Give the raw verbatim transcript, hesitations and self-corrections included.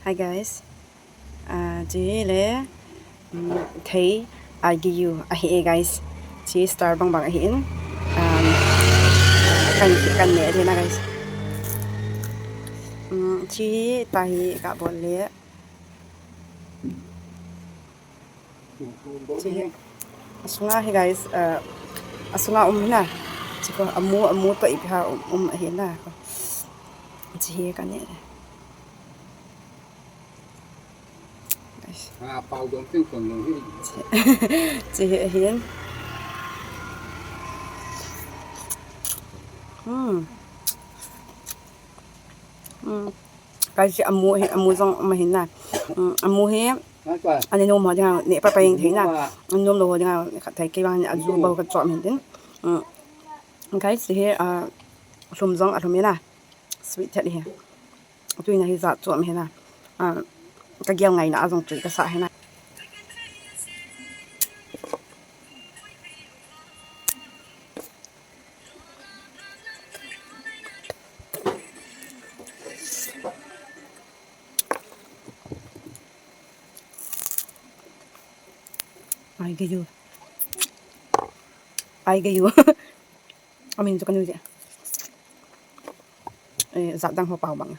Hi guys. Ah, chi le, mm, thei, ai ge yu ahi e guys. Chi star bang bang ahi in. Um, kan, kan ne thei na guys. Mm, chi ta hi ka bol le. Chi hi. Asunga hi guys, uh, asunga um hi na. Chi ko amu, amu to ipi ha um, um ahi na. Chi hi ka ne le. Ah, pau dong ting kon dong hi. Chi hi hin. Hmm. Hmm. Guys, chi amu hi, amu jong um ahi na. Hmm, amu hi. Ani nom ho dinga, ne pa pa jeng thei na. Ani nom lou ho dinga, khat thei kei vang aju bou ka chom hin tin. Hmm. Guys, chi hi, ah, lhum jong alhum hi na. Sweet that hi. Tuina hi jat chom hi na. Ah, ka gel ngaina a jong tui ka sa hi na. Ai ge yu. Ai ge yu. Amin chu ka nui je. Eh, jat dang ho pau bang.